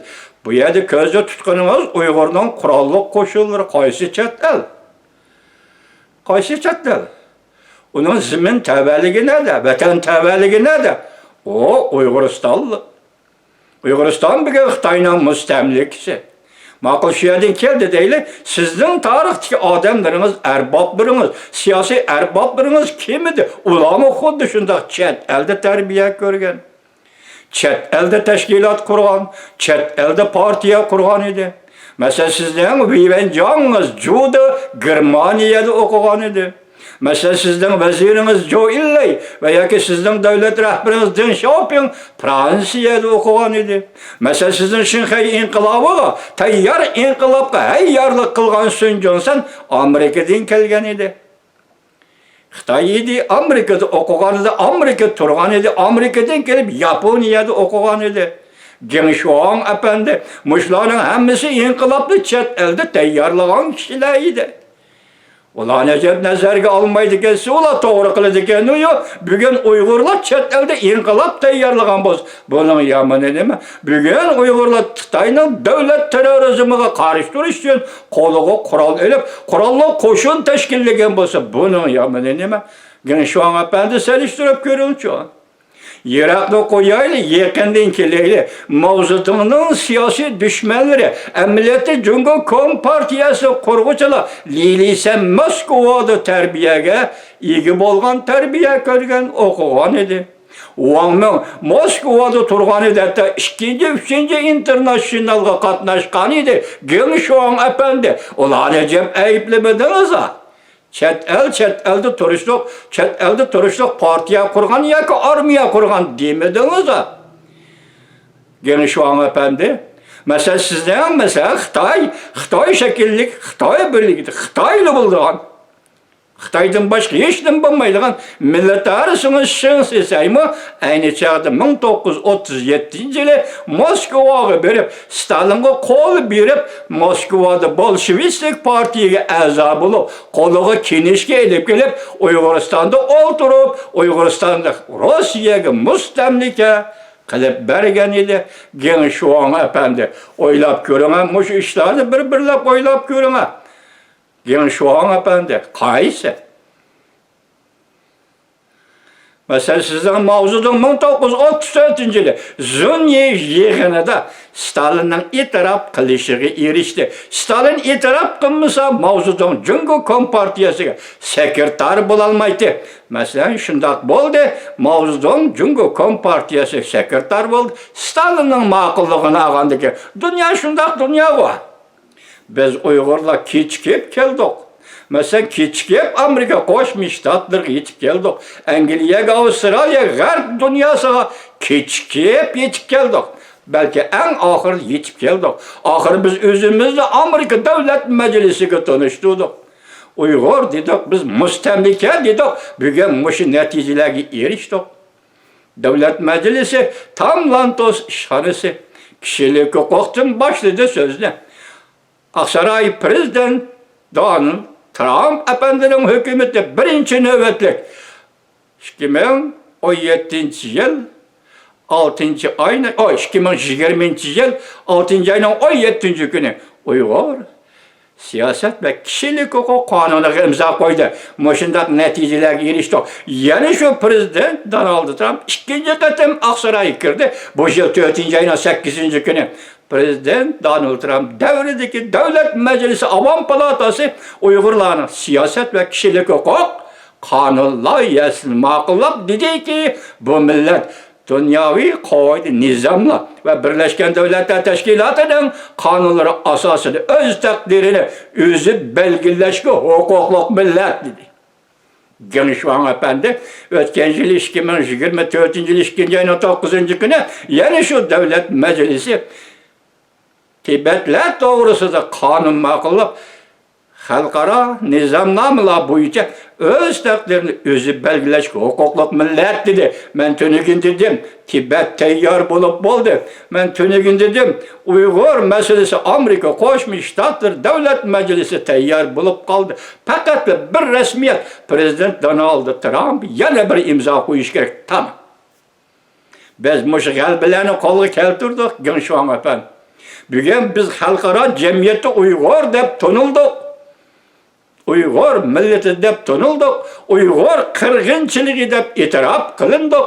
بۇ يەردە كۆزدە تۇتقىنىڭىز ئۇيغۇرنىڭ قوراللىق قوشۇنلىرى قايسى چەت ئەل؟ قايسى چەت ئەل؟ ئۇنىڭ زېمىن تەۋەلىكى نەدە؟ ۋەتەن تەۋەلىكى نەدە؟ ئۇ ئۇيغۇرىستانلىق. ئۇيغۇرىستان بۈگۈن خىتاينىڭ مۇستەملىكىسى. ماقۇل، شۇ يەردىن كەلدى دەيلى. سىزنىڭ تارىختىكى ئادەملىرىڭىز، ئەربابلىرىڭىز، سىياسىي ئەربابلىرىڭىز كىم ئىدى؟ ئۇلارمۇ خۇددى شۇنداق چەت ئەلدە تەربىيە كۆرگەن. چەت ئەلدە تەشكىلات قۇرغان، چەت ئەلدە پارتىيە قۇرغان ئىدى. مەسىلەن، سىزنىڭ ۋېيۋەنجاڭىڭىز جۇدا گېرمانىيەدە ئوقۇغان ئىدى. مەسىلەن، سىزنىڭ ۋەزىرىڭىز جو ئىنلەي ۋە ياكى سىزنىڭ دۆلەت رەھبىرىڭىز دېڭ شياۋپىڭ فرانسىيەدە ئوقۇغان ئىدى. مەسىلەن، سىزنىڭ شىنخەي ئىنقىلابىغا، تەييار ئىنقىلابقا ھەييارلىق قىلغان سۈن جۇنسەن ئامېرىكىدىن كەلگەن ئىدى. خىتاي ئىدى، ئامېرىكىدا ئوقۇغان ئىدى، ئامېرىكىدا تۇرغان ئىدى، ئامېرىكىدىن كېلىپ ياپونىيەدە ئوقۇغان ئىدى. گېڭ شۇاڭ ئەپەندى، مۇشۇلارنىڭ ھەممىسى ئىنقىلابنى چەت ئەلدە تەييارلىغان كىشىلەر ئىدى. ئۇلارنى ئەجەب نەزەرگە ئالمايدىكەنسىز، ئۇلار توغرا قىلىدىكەنۇ يوق. بۈگۈن ئۇيغۇرلار چەت ئەلدە ئىنقىلاب تەييارلىغان بولسا، بۇنىڭ يامىنى نېمە؟ بۈگۈن ئۇيغۇرلار خىتاينىڭ دۆلەت تېررورىزمىغا قارشى تۇرۇش ئۈچۈن قولىغا قورال ئېلىپ، قوراللىق قوشۇن تەشكىللىگەن بولسا، بۇنىڭ يامىنى نېمە؟ گېڭ شۇاڭ ئەپەندى، سېلىشتۇرۇپ كۆرۈڭچۇ. يىراقنى قويايلى، يېقىندىن كېلەيلى. ماۋزېدۇڭنىڭ سىياسىي دۈشمەنلىرى، ئەمەلىيەتتە جۇڭگو كومپارتىيەسى قۇرغۇچىلار لى لىسەن موسكۋادا تەربىيەگە ئىگە بولغان، تەربىيە كۆرگەن، ئوقۇغان ئىدى. ۋاڭ مىڭ موسكۋادا تۇرغان ئىدى، ھەتتا ئىككىنچى، ئۈچىنچى ئىنتېرناتسىيونالغا قاتناشقان ئىدى. گېڭ شۇاڭ ئەپەندى، ئۇلارنى جەم ئەيىبلىمىدىڭىز-ھا. چەت ئەل، چەت ئەلدە تۇرۇشلۇق، چەت ئەلدە تۇرۇشلۇق پارتىيە قۇرغان ياكى ئارمىيە قۇرغان دېمىدىڭىز-ھا. گېڭ شۇاڭ ئەپەندى، مەسىلەن، سىزنىڭ، مەسىلەن، خىتاي، خىتاي شەكىللىك، خىتاي بىرلىكىدە، خىتايلا بولىدىغان، خىتايدىن باشقا ھېچنېمە بولمايدىغان مىللەتئارا سىڭىش شېڭ سىسەيمۇ ئەينى چاغدا مىڭ توققۇز يۈز ئوتتۇز يەتتىنچى يىلى موسكۋاغا بېرىپ، ستالىنغا قول بېرىپ، موسكۋادا بولشېۋىستىك پارتىيەگە ئەزا بولۇپ، قولىغا كىنىشكا ئېلىپ كېلىپ، ئۇيغۇرىستاندا ئولتۇرۇپ، ئۇيغۇرىستاننى روسىيەگە مۇستەملىكە قىلىپ بەرگەن ئىدى. گېڭ شۇاڭ ئەپەندى، ئويلاپ كۆرۈڭە، مۇشۇ ئىشلارنى بىر-بىرلەپ ئويلاپ كۆرۈڭە. گېڭ شۇاڭ ئەپەندى، قايسى؟ مەسىلەن، سىزنىڭ ماۋزېدۇڭ مىڭ توققۇز يۈز ئوتتۇز تۆتىنچى يىلى زۇنيې يىغىنىدا ستالىننىڭ ئېتىراپ قىلىشىغا ئېرىشتى. ستالىن ئېتىراپ قىلمىسا، ماۋزېدۇڭ جۇڭگو كومپارتىيەسىگە سېكرېتار بولالمايتتى. مەسىلەن، شۇنداق بولدى. ماۋزېدۇڭ جۇڭگو كومپارتىيەسىگە سېكرېتار بولدى. ستالىننىڭ ماقۇللۇقىنى ئالغاندىكىن، دۇنيا شۇنداق دۇنياغۇ. بىز ئۇيغۇرلار كېچىكىپ كەلدۇق. مەسىلەن، كېچىكىپ ئامېرىكا قوشما شتاتلىرىغا يېتىپ كەلدۇق. ئەنگلىيەگە، ئاۋسترالىيەگە، غەرب دۇنياسىغا كېچىكىپ يېتىپ كەلدۇق. بەلكى ئەڭ ئاخىرىدا يېتىپ كەلدۇق. ئاخىرى بىز ئۆزىمىزنى ئامېرىكا دۆلەت مەجلىسىگە تونۇشتۇردۇق. ئۇيغۇر دېدۇق، بىز مۇستەملىكە دېدۇق. بۈگۈن مۇشۇ نەتىجىلەرگە ئېرىشتۇق. دۆلەت مەجلىسى، تام لانتوس ئىشخانىسى كىشىلىك ھوقۇقتىن باشلىدى سۆزنى. ئاقساراي پىرېزىدېنت دونالد ترامپ ئەپەندىنىڭ ھۆكۈمىتى بىرىنچى نۆۋەتلىك ئىككى مىڭ ئون يەتتىنچى يىل ئالتىنچى ئاينىڭ، ئو، ئىككى مىڭ يىگىرمىنچى يىل ئالتىنچى ئاينىڭ ئون يەتتىنچى كۈنى ئۇيغۇر سىياسەت ۋە كىشىلىك ھوقۇق قانۇنىغا ئىمزا قويدى. مۇشۇنداق نەتىجىلەرگە ئېرىشتۇق. يەنە شۇ پىرېزىدېنت دونالد ترامپ ئىككىنچى قېتىم ئاقسارايغا كىردى. بۇ يىل تۆتىنچى ئاينىڭ سەككىزىنچى كۈنى پرېزىدېنت دونالد ترامپ دەۋرىدىكى دۆلەت مەجلىسى ئاۋام پالاتاسى ئۇيغۇرلارنىڭ سىياسەت ۋە كىشىلىك ھوقۇق قانۇن لايىھەسىنى ماقۇللاپ دېدىكى، بۇ مىللەت دۇنياۋى قائىدە نىزاملار ۋە بىرلەشكەن دۆلەتلەر تەشكىلاتىنىڭ قانۇنلىرى ئاساسىدا ئۆز تەقدىرىنى ئۆزى بەلگىلەشكە ھوقۇقلۇق مىللەت، دېدى. گېڭ شۇاڭ ئەپەندى ئۆتكەن يىل ئىككى مىڭ يىگىرمە تۆتىنچى يىل ئىككىنچى ئاينىڭ توققۇزىنچى كۈنى يەنە شۇ دۆلەت مەجلىسى تىبەتلەر توغرىسىدا قانۇن ماقۇللاپ، خەلقئارا نىزامنامىلار بويىچە ئۆز تەقدىرىنى ئۆزى بەلگىلەشكە ھوقۇقلۇق مىللەت، دېدى. مەن تۈنۈگۈن دېدىم، تىبەت تەييار بولۇپ بولدى. مەن تۈنۈگۈن دېدىم، ئۇيغۇر مەسىلىسى ئامېرىكا قوشما شتاتلىرى دۆلەت مەجلىسى تەييار بولۇپ قالدى. پەقەتلا بىر رەسمىيەت، پرېزىدېنت دونالد ترامپ يەنە بىر ئىمزا قويۇشى كېرەك. تامام. بىز مۇشۇ غەلىبىلەرنى قولغا كەلتۈردۇق، گېڭ شۇاڭ ئەپەندى. بۈگۈن بىز خەلقئارا جەمئىيەتتە ئۇيغۇر دەپ تونۇلدۇق. ئۇيغۇر مىللىتى دەپ تونۇلدۇق. ئۇيغۇر قىرغىنچىلىقى دەپ ئېتىراپ قىلىندۇق.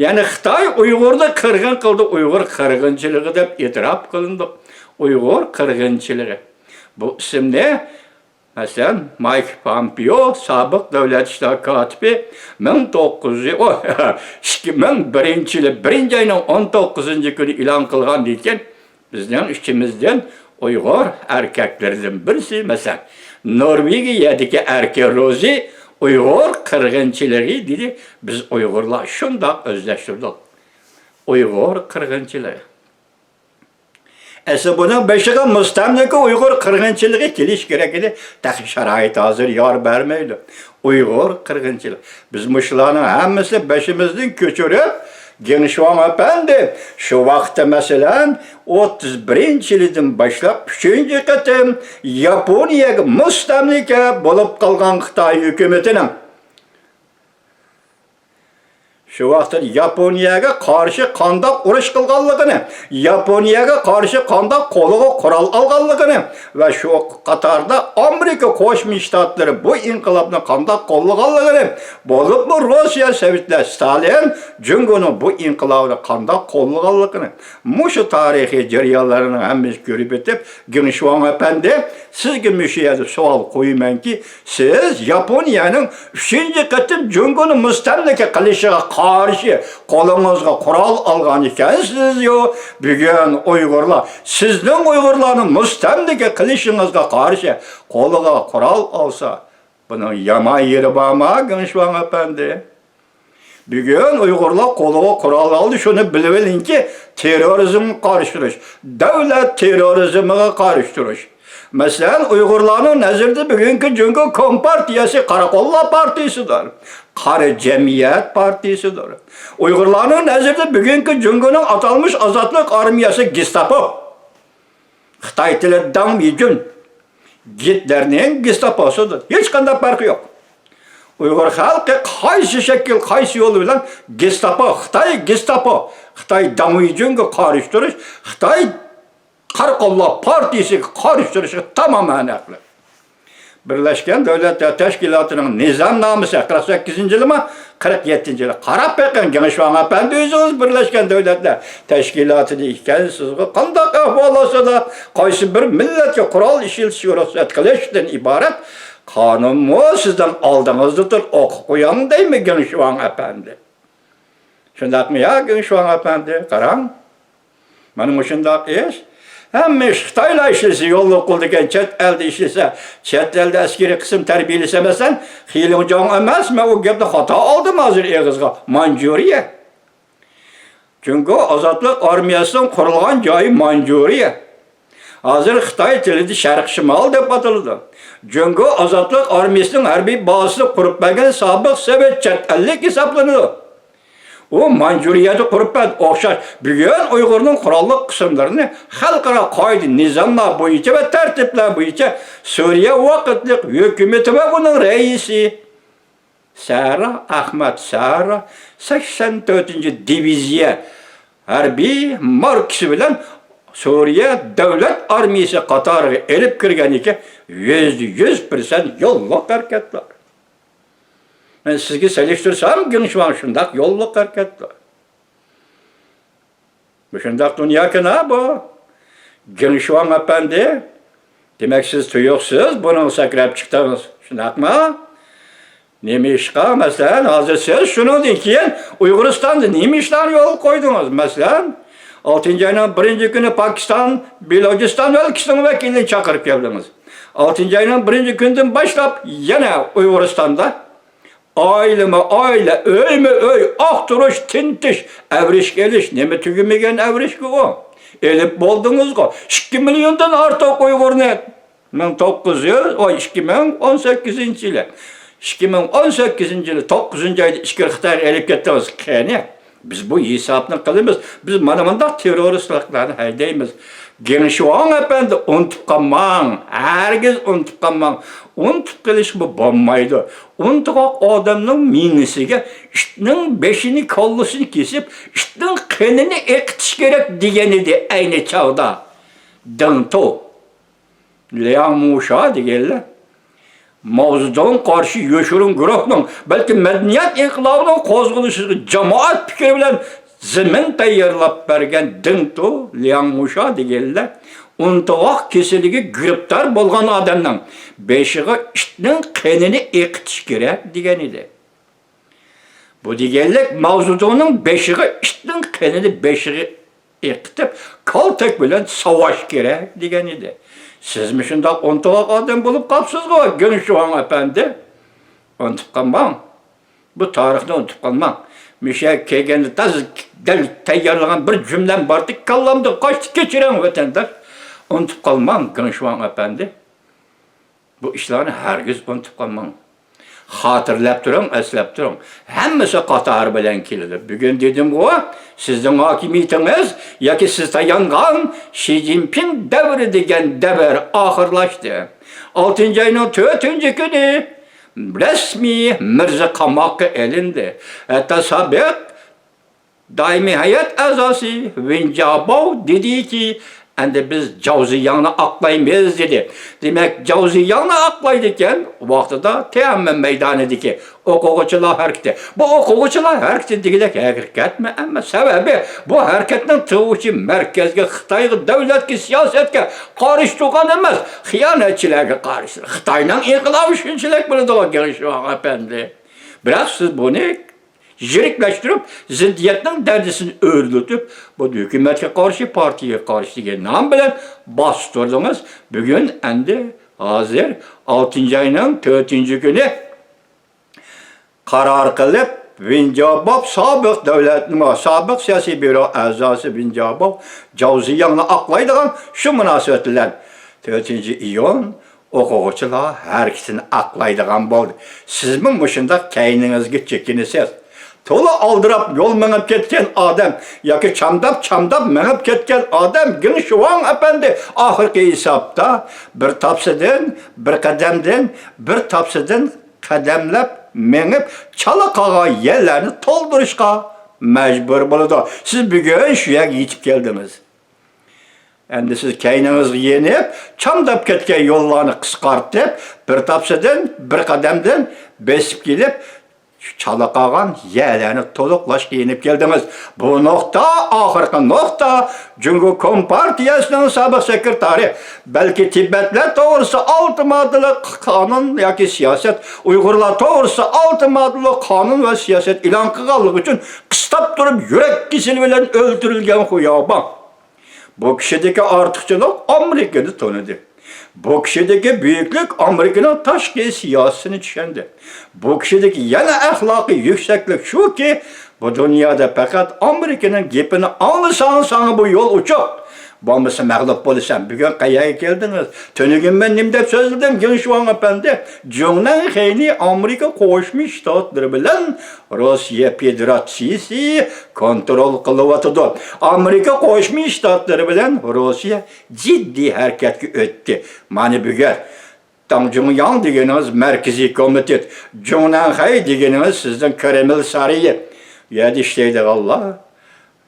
يەنى خىتاي ئۇيغۇرنى قىرغىن قىلدى، ئۇيغۇر قىرغىنچىلىقى دەپ ئېتىراپ قىلىندۇق. ئۇيغۇر قىرغىنچىلىقى. بۇ ئىسىمنى مەسىلەن، مايك پامپېئو، سابىق دۆلەت ئىشلار كاتىپى، مىڭ توققۇز يۈز، ئىككى مىڭ بىرىنچى يىلى بىرىنچى ئاينىڭ ئون توققۇزىنچى كۈنى ئېلان قىلغاندىن كېيىن، بىزنىڭ ئىچىمىزدىن ئۇيغۇر ئەركەكلىرىدىن بىرسى، مەسىلەن، نورۋېگىيەدىكى ئەركەك روزى ئۇيغۇر قىرغىنچىلىقى دېدى. بىز ئۇيغۇرلار شۇنداق ئۆزلەشتۈردۇق. ئۇيغۇر قىرغىنچىلىقى. ئەسلى بۇنىڭ بېشىغا مۇستەملىكە ئۇيغۇر قىرغىنچىلىقى كېلىشى كېرەك ئىدى. تېخى شارائىت ھازىر يار بەرمەيدۇ. ئۇيغۇر قىرغىنچىلىق. بىز مۇشۇلارنىڭ ھەممىسىنى بېشىمىزدىن كۆچۈرۈپ، گېڭ شۇاڭ ئەپەندى، شۇ ۋاقىتتا مەسىلەن، ئوتتۇز بىرىنچى يىلىدىن باشلاپ ئۈچىنچى قېتىم ياپونىيەگە مۇستەملىكە بولۇپ قالغان خىتاي ھۆكۈمىتىنىڭ شۇ ۋاقىتتا ياپونىيەگە قارشى قانداق ئۇرۇش قىلغانلىقىنى، ياپونىيەگە قارشى قانداق قولىغا قورال ئالغانلىقىنى ۋە شۇ قاتاردا ئامېرىكا قوشما شتاتلىرى بۇ ئىنقىلابنى قانداق قوللىغانلىقىنى، بولۇپمۇ روسىيە سوۋېتلەر، ستالىن جۇڭگونىڭ بۇ ئىنقىلابىنى قانداق قوللىغانلىقىنى، مۇشۇ تارىخىي جەريانلارنىڭ ھەممىسىنى كۆرۈپ ئۆتۈپ، گېڭ شۇاڭ ئەپەندى، سىزگە مۇشۇ يەردە سوئال قويىمەنكى، سىز ياپونىيەنىڭ ئۈچىنچى قېتىم جۇڭگونى مۇستەملىكە قىلىشىغا قارشى قولىڭىزغا قورال ئالغان ئىكەنسىزيۇ. بۈگۈن ئۇيغۇرلار سىزنىڭ ئۇيغۇرلارنى مۇستەملىكە قىلىشىڭىزغا قارشى قولىغا قورال ئالسا، بۇنىڭ يامان يېرى بارما، گېڭ شۇاڭ ئەپەندى؟ بۈگۈن ئۇيغۇرلار قولىغا قورال ئالدى، شۇنى بىلىۋېلىڭكى، تېررورىزمغا قارشى تۇرۇش، دۆلەت تېررورىزمىغا قارشى تۇرۇش. مەسىلەن، ئۇيغۇرلارنىڭ نەزىرىدە بۈگۈنكى جۇڭگو كومپارتىيەسى قارا قوللار پارتىيىسىدۇر، قارا جەمئىيەت پارتىيىسىدۇر. ئۇيغۇرلارنىڭ نەزىرىدە بۈگۈنكى جۇڭگونىڭ ئاتالمىش ئازادلىق ئارمىيەسى گېستاپو. خىتاي تىلى داڭ مىجۈن. گىتلېرنىڭ گېستاپوسىدىن ھېچقانداق پەرقى يوق. ئۇيغۇر خەلقى قايسى شەكىل، قايسى يول بىلەن گېستاپو، خىتاي گېستاپو، خىتاي داڭ مىجۈنگە قارشى تۇرۇش، خىتاي قارا قوللار پارتىيىسىگە قارشى تۇرۇشىغا تامامەن ھەقلىق. بىرلەشكەن دۆلەتلەر تەشكىلاتىنىڭ نىزامنامىسى، قىرىق سەككىزىنچى يىلىما، قىرىق يەتتىنچى يىلى. قاراپ بېقىڭ، گېڭ شۇاڭ ئەپەندى، ئۆزىڭىز بىرلەشكەن دۆلەتلەر تەشكىلاتىدا ئىكەنسىزغۇ، قانداق ئەھۋال ئالسىدا، قايسى بىر مىللەتكە قورال ئىشلىتىشكە رۇخسەت قىلىشتىن ئىبارەت قانۇنمۇ سىزنىڭ ئالدىڭىزدا تۇر، ئوقۇپ قويۇڭ دەيمەن، گېڭ شۇاڭ ئەپەندى. شۇنداقمۇ يا، گېڭ شۇاڭ ئەپەندى؟ قاراڭ. مانا مۇشۇنداق ئىش. ھەممە ئىش خىتايلار ئىشلىسە يوللۇق قىلىدىكەن، چەت ئەلدە ئىشلىسە، چەت ئەلدە ئەسكىرىي قىسىم تەربىيەلىسە، مەسىلەن، خېلىڭجاڭ ئەمەس، مەن ئۇ گەپنى خاتا ئالدىم ھازىر ئېغىزغا. مانجۇرىيە. جۇڭگو ئازادلىق ئارمىيەسىنىڭ قۇرۇلغان جايى مانجۇرىيە. ھازىر خىتاي تىلىدا شەرقىي شىمال دەپ ئاتىلىدۇ. جۇڭگو ئازادلىق ئارمىيەسىنىڭ ھەربىي بازىسىنى قۇرۇپ بەرگەن سابىق سوۋېت چەت ئەللىك ھېسابلىنىدۇ. ئۇ مانجۇرىيەدە قۇرۇپ بەردى. ئوخشاش، بۈگۈن ئۇيغۇرنىڭ قوراللىق قىسىملىرىنى خەلقئارا قائىدە نىزاملار بويىچە ۋە تەرتىپلەر بويىچە سۈرىيە ۋاقىتلىق ھۆكۈمىتى ۋە ئۇنىڭ رەئىسى سەرا ئەخمەت سەرا سەكسەن تۆتىنچى دىۋىزىيە ھەربىي ماركىسى بىلەن سۈرىيە دۆلەت ئارمىيىسى قاتارىغا ئېلىپ كىرگەن ئىكەن، يۈزدە يۈز پىرسەنت يوللۇق ھەرىكەتلەر. مەن سىزگە سېلىشتۇرسام، گېڭ شۇاڭ شۇنداق يوللۇق ھەرىكەتلەر. مۇشۇنداق دۇنياكەن ھە بۇ. گېڭ شۇاڭ ئەپەندى، دېمەك، سىز تۇيۇقسىز بۇنىڭغا سەكرەپ چىقتىڭىز، شۇنداقمۇ؟ نېمە ئىشقا؟ مەسىلەن، ھازىر سىز شۇنىڭدىن كېيىن ئۇيغۇرىستاندا نېمە ئىشلارنى يولغا قويدىڭىز؟ مەسىلەن، ئالتىنچى ئاينىڭ بىرىنچى كۈنى پاكىستان، بېلوچىستان ئۆلكىسىنىڭ ۋەكىلىنى چاقىرىپ كەلدىڭىز. ئالتىنچى ئاينىڭ بىرىنچى كۈنىدىن باشلاپ يەنە ئۇيغۇرىستاندا ئائىلىمۇ ئائىلە، ئۆيمۇ ئۆي، ئاختۇرۇش، تىنتىش، ئەۋرىشكە ئېلىش، نېمە تۈگىمىگەن ئەۋرىشكە ئۇ؟ ئېلىپ بولدىڭىزغۇ، ئىككى مىليوندىن ئارتۇق ئۇيغۇرنى مىڭ توققۇز يۈز، ئوي، ئىككى مىڭ ئون سەككىزىنچى يىلى، ئىككى مىڭ ئون سەككىزىنچى يىلى توققۇزىنچى ئايدا ئىچكىرى خىتايغا ئېلىپ كەتتىڭىز. قېنى، بىز بۇ ھېسابنى قىلىمىز. بىز مانا مۇنداق تېررورىستلارنى ھەيدەيمىز. گېڭ شۇاڭ ئەپەندى، ئۇنتۇپ قالماڭ، ھەرگىز ئۇنتۇپ قالماڭ. ئۇنتۇپ قېلىشقا بولمايدۇ. ئۇنتۇغاق ئادەمنىڭ مېڭىسىگە ئىتنىڭ بېشىنى، كاللىسىنى كېسىپ، ئىتنىڭ قېنىنى ئېقىتىش كېرەك دېگەن ئىدى ئەينى چاغدا دېڭ تو. لياڭ مۇشا دېگەنلەر ماۋزېدۇڭغا قارشى يوشۇرۇن گۇرۇھنىڭ، بەلكى مەدەنىيەت ئىنقىلابىنىڭ قوزغىلىشىغا جامائەت پىكرى بىلەن زېمىن تەييارلاپ بەرگەن دېڭ تو، لياڭ مۇشا دېگەنلەر ئۇنتۇغاق كېسىلىگە گىرىپتار بولغان ئادەمنىڭ بېشىغا ئىتنىڭ قېنىنى ئېقىتىش كېرەك دېگەن ئىدى. بۇ دېگەنلىك ماۋزېدۇڭنىڭ بېشىغا ئىتنىڭ قېنىنى بېشىغا ئېقىتىپ، كالتەك بىلەن ساۋاش كېرەك دېگەن ئىدى. سىزمۇ شۇنداق ئۇنتۇغاق ئادەم بولۇپ قاپسىزغۇ، گېڭ شۇاڭ ئەپەندى. ئۇنتۇپ قالماڭ. بۇ تارىخنى ئۇنتۇپ قالماڭ. مۇشۇ يەرگە كەلگەندە تازا دەل تەييارلىغان بىر جۈملەم باردى، كاللامدىن قاچتى، كەچۈرۈڭ ۋەتەنداش. ئۇنتۇپ قالماڭ، گېڭ شۇاڭ ئەپەندى. بۇ ئىشلارنى ھەرگىز ئۇنتۇپ قالماڭ. خاتىرىلەپ تۇرۇڭ، ئەسلەپ تۇرۇڭ. ھەممىسى قاتارى بىلەن كېلىدۇ. بۈگۈن دېدىمغۇ، سىزنىڭ ھاكىمىيىتىڭىز ياكى سىز تايانغان شى جىنپىڭ دەۋرى دېگەن دەۋر ئاخىرلاشتى. ئالتىنچى ئاينىڭ تۆتىنچى كۈنى رەسمىي مىرزا قاماققا ئېلىندى. ھەتتا سابىق دائىمىي ھەيئەت ئەزاسى ۋېن جياباۋ دېدىكى، ئەمدى بىز جاۋ زىياڭنى ئاقلايمىز، دېدى. دېمەك، جاۋ زىياڭنى ئاقلايدىكەن، ۋاقتىدا تيەنئەنمېن مەيدانىدىكى ئوقۇغۇچىلار ھەرىكىتى. بۇ ئوقۇغۇچىلار ھەرىكىتى دېگۈدەك ھەرىكەتمۇ ئەمەس. سەۋەبى، بۇ ھەرىكەتنىڭ تۇغۇشى مەركەزگە، خىتايغا، دۆلەتكە، سىياسەتكە قارشى تۇرغان ئەمەس، خىيانەتچىلەرگە قارشى. خىتاينىڭ ئىنقىلابى شۇنچىلىك بولىدىغۇ، گېڭ شۇاڭ ئەپەندى. بىراق سىز بۇنى يىرىكلەشتۈرۈپ، زىددىيەتنىڭ دەرىجىسىنى ئۆرلىتىپ، بۇ ھۆكۈمەتكە قارشى، پارتىيەگە قارشى دېگەن نام بىلەن باستۇردىڭىز. بۈگۈن ئەمدى ھازىر ئالتىنچى ئاينىڭ تۆتىنچى كۈنى قارار قىلىپ، ۋېن جياباۋ سابىق دۆلەت، سابىق سىياسىي بيۇرو ئەزاسى ۋېن جياباۋ جاۋ زىياڭنى ئاقلايدىغان شۇ مۇناسىۋەت بىلەن تۆتىنچى ئىيۇن ئوقۇغۇچىلار ھەرىكىتىنى ئاقلايدىغان بولدى. سىزمۇ مۇشۇنداق كەينىڭىزگە چېكىنىسىز. تولا ئالدىراپ يول مېڭىپ كەتكەن ئادەم ياكى چامداپ-چامداپ مېڭىپ كەتكەن ئادەم گېڭ شۇاڭ ئەپەندى ئاخىرقى ھېسابتا بىر تاپسىدىن، بىر قەدەمدىن، بىر تاپسىدىن قەدەملەپ مېڭىپ، چالا قالغان يەرلەرنى تولدۇرۇشقا مەجبۇر بولىدۇ. سىز بۈگۈن شۇ يەرگە يېتىپ كەلدىڭىز. ئەمدى سىز كەينىڭىزگە يېنىپ، چامداپ كەتكەن يوللارنى قىسقارتىپ، بىر تاپسىدىن، بىر قەدەمدىن بېسىپ كېلىپ، شۇ چالا قالغان يەرلەرنى تولۇقلاشقا يېنىپ كەلدىڭىز. بۇ نۇقتا، ئاخىرقى نۇقتا، جۇڭگو كومپارتىيەسىنىڭ سابىق سېكرېتارى، بەلكى تىبەتلەر توغرىسىدا ئالتە ماددىلىق قانۇن ياكى سىياسەت، ئۇيغۇرلار توغرىسىدا ئالتە ماددىلىق قانۇن ۋە سىياسەت ئېلان قىلغانلىقى ئۈچۈن قىستاپ تۇرۇپ يۈرەك كېسىلى بىلەن ئۆلتۈرۈلگەن خۇياۋباڭ. بۇ كىشىدىكى ئارتۇقچىلىق ئامېرىكىنى تونۇدى. بۇ كىشىدىكى بۈيۈكلۈك ئامېرىكىنىڭ تاشقى سىياسىتىنى چۈشەندى. بۇ كىشىدىكى يەنە ئەخلاقىي يۈكسەكلىك شۇكى، بۇ دۇنيادا پەقەت ئامېرىكىنىڭ گېپىنى ئاڭلىساڭ، ساڭا بۇ يول ئوچۇق. بولمىسا مەغلۇپ بولىسەن. بۈگۈن قەيەرگە كەلدىڭىز؟ تۈنۈگۈن مەن نېمە دەپ سۆزلىدىم، گېڭ شۇاڭ ئەپەندى؟ جۇڭنەنخېينى ئامېرىكا قوشما شتاتلىرى بىلەن روسىيە فېدېراتسىيىسى كونترول قىلىۋاتىدۇ. ئامېرىكا قوشما شتاتلىرى بىلەن روسىيە جىددىي ھەرىكەتكە ئۆتتى. مانا بۈگۈن داڭ جۇڭياڭ دېگىنىڭىز مەركىزىي كومىتېت، جۇڭنەنخەي دېگىنىڭىز سىزنىڭ كرېمل سارىيى. بۇ يەردە ئىشلەيدىغانلار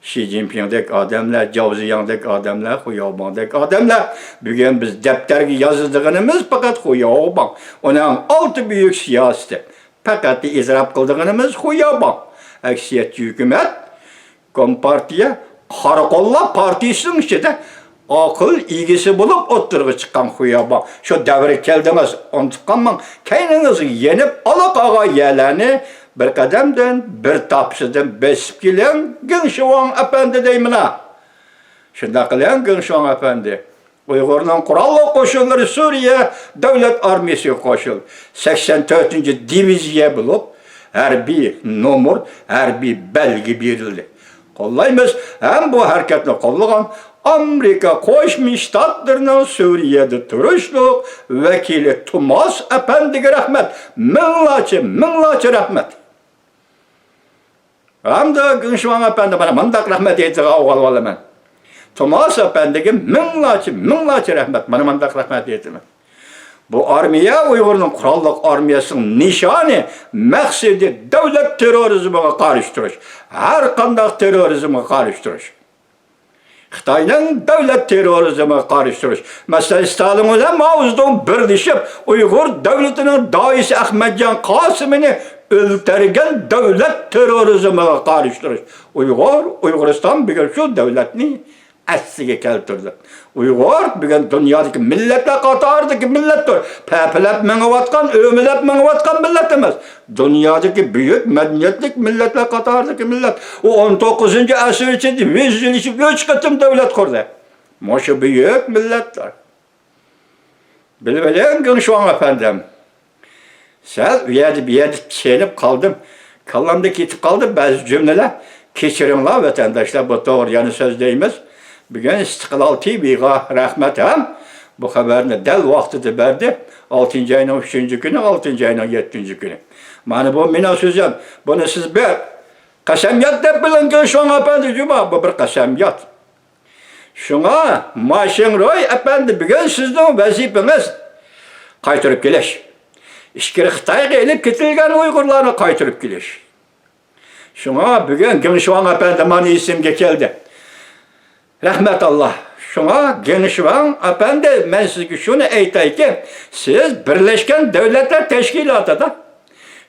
شى جىنپىڭدەك ئادەملەر، جاۋ زىياڭدەك ئادەملەر، خۇياۋباڭدەك ئادەملەر. بۈگۈن بىز دەپتەرگە يازىدىغىنىمىز پەقەت خۇياۋباڭ. ئۇنىڭ ئالتە بۈيۈك سىياسىتى. پەقەت ئېتىراپ قىلىدىغىنىمىز خۇياۋباڭ. ئەكسىيەتچى ھۆكۈمەت، كومپارتىيە، قارا قوللار پارتىيىسىنىڭ ئىچىدە ئاقىل ئىگىسى بولۇپ ئوتتۇرىغا چىققان خۇيابان. شۇ دەۋرگە كەلدىڭىز، ئۇنتۇپ قالماڭ. كەينىڭىزگە يېنىپ ئالا قالغان يەرلەرنى بىر قەدەمدىن، بىر تاپىسىدىن بېسىپ كېلىڭ، گېڭ شىۋاڭ ئەپەندى دەيمىنا. شۇنداق قىلىڭ، گېڭ شىۋاڭ ئەپەندى. ئۇيغۇرنىڭ قوراللىق قوشۇنلىرى سۈرىيە دۆلەت ئارمىيىسىگە قوشۇلدى. سەكسەن تۆتىنچى دىۋىزىيە بولۇپ، ھەربىي نومۇر، ھەربىي بەلگە بېرىلدى. قوللايمىز ھەم بۇ ھەرىكەتنى قوللىغان ئامېرىكا قوشما شتاتلىرىنىڭ سۈرىيەدە تۇرۇشلۇق ۋەكىلى توماس ئەپەندىگە رەھمەت. مىڭلارچە، مىڭلارچە رەھمەت. ھەمدە گېڭ شىۋاڭ ئەپەندى مانا مۇنداق رەھمەت ئېيتىدىغان ئوغۇل بالىمەن. توماس ئەپەندىگە مىڭلارچە، مىڭلارچە رەھمەت. مانا مۇنداق رەھمەت ئېيتىمەن. بۇ ئارمىيە ئۇيغۇرنىڭ قوراللىق ئارمىيەسىنىڭ نىشانى، مەقسىتى دۆلەت تېررورىزمىغا قارشى تۇرۇش. ھەر قانداق تېررورىزمغا قارشى تۇرۇش. خىتاينىڭ دۆلەت تېررورىزمىغا قارشى تۇرۇش. مەسىلەن، ستالىن بىلەن ماۋزېدۇڭ بىرلىشىپ، ئۇيغۇر دۆلىتىنىڭ دائىسى ئەخمەتجان قاسىمىنى ئۆلتۈرگەن دۆلەت تېررورىزمىغا قارشى تۇرۇش. ئۇيغۇر، ئۇيغۇرىستان بۈگۈن شۇ دۆلەتنى ئەسلىگە كەلتۈردى. ئۇيغۇر بۈگۈن دۇنيادىكى مىللەتلەر قاتارىدىكى مىللەتتۇر. پەپىلەپ مېڭىۋاتقان، ئۆمىلەپ مېڭىۋاتقان مىللەت ئەمەس. دۇنيادىكى بۈيۈك مەدەنىيەتلىك مىللەتلەر قاتارىدىكى مىللەت. ئۇ ئون توققۇزىنچى ئەسىر ئىچىدە يۈز يىل ئىچىدە ئۈچ قېتىم دۆلەت قۇردى. مۇشۇ بۈيۈك مىللەتلەر. بىلىۋېلىڭ، گېڭ شۇاڭ ئەپەندىم. سەل ئۇ يەردە، بۇ يەردە چېلىپ قالدىم. كاللامدا كېتىپ قالدى بەزى جۈملىلەر. كەچۈرۈڭلار، ۋەتەنداشلار، بۇ توغرا يەنە سۆزلەيمىز. بۈگۈن ئىستىقلال تىۋىغا رەھمەت ھەم بۇ خەۋەرنى دەل ۋاقتىدا بەردى. ئالتىنچى ئاينىڭ ئۈچىنچى كۈنى، ئالتىنچى ئاينىڭ يەتتىنچى كۈنى. مانا بۇ مېنىڭ سۆزۈم. بۇنى سىز بىر قەسەمياد دەپ بىلىڭ، گېڭ شۇاڭ ئەپەندى جۇما، بۇ بىر قەسەمياد. شۇڭا ما شىڭرۇي ئەپەندى، بۈگۈن سىزنىڭ ۋەزىپىڭىز قايتۇرۇپ كېلىش. ئىچكىرى خىتايغا ئېلىپ كېتىلگەن ئۇيغۇرلارنى قايتۇرۇپ كېلىش. شۇڭا بۈگۈن گېڭ شۇاڭ ئەپەندى مانا ئېسىمگە كەلدى. رەھمەت ئاللا. شۇڭا گېڭ شۇاڭ ئەپەندى، مەن سىزگە شۇنى ئېيتايكى، سىز بىرلەشكەن دۆلەتلەر تەشكىلاتىدا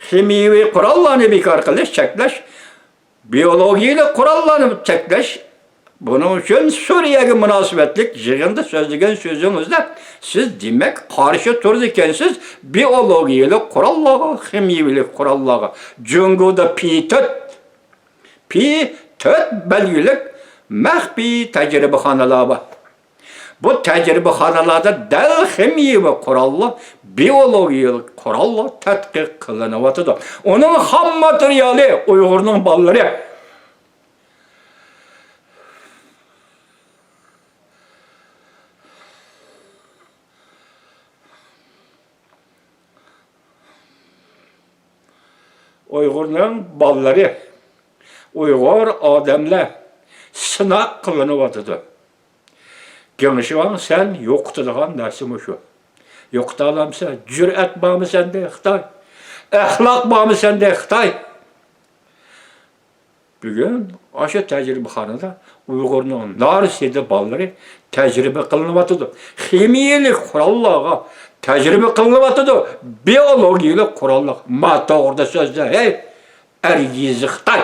خىمىيىۋى قوراللارنى بىكار قىلىش، چەكلەش، بىئولوگىيەلىك قوراللارنى چەكلەش، بۇنىڭ ئۈچۈن سۈرىيەگە مۇناسىۋەتلىك يىغىندا سۆزلىگەن سۆزىڭىزدە سىز دېمەك قارشى تۇرىدىكەنسىز بىئولوگىيەلىك قوراللارغا، خىمىيىۋىلىك قوراللارغا. جۇڭگودا پى تۆت، پى تۆت بەلگىلىك مەخپىي تەجرىبىخانىلار بار. بۇ تەجرىبىخانىلاردا دەل خىمىيىۋى قوراللار، بىئولوگىيەلىك قوراللار تەتقىق قىلىنىۋاتىدۇ. ئۇنىڭ خام ماتېرىيالى ئۇيغۇرنىڭ بالىلىرى. ئۇيغۇرنىڭ بالىلىرى، ئۇيغۇر ئادەملەر سىناق قىلىنىۋاتىدۇ. گېڭ شۇاڭ، سەن يوقىتىدىغان نەرسە مۇشۇ. يوقىتالامسەن؟ جۈرئەت بارمۇ سەندە، خىتاي؟ ئەخلاق بارمۇ سەندە، خىتاي؟ بۈگۈن ئاشۇ تەجرىبىخانىدا ئۇيغۇرنىڭ نارسىدە بالىلىرى تەجرىبە قىلىنىۋاتىدۇ. خىمىيەلىك قوراللارغا تەجرىبە قىلىنىۋاتىدۇ. بىئولوگىيەلىك قوراللار. ما توغرىدا سۆزلە، ھەي، ئەر يېزى خىتاي.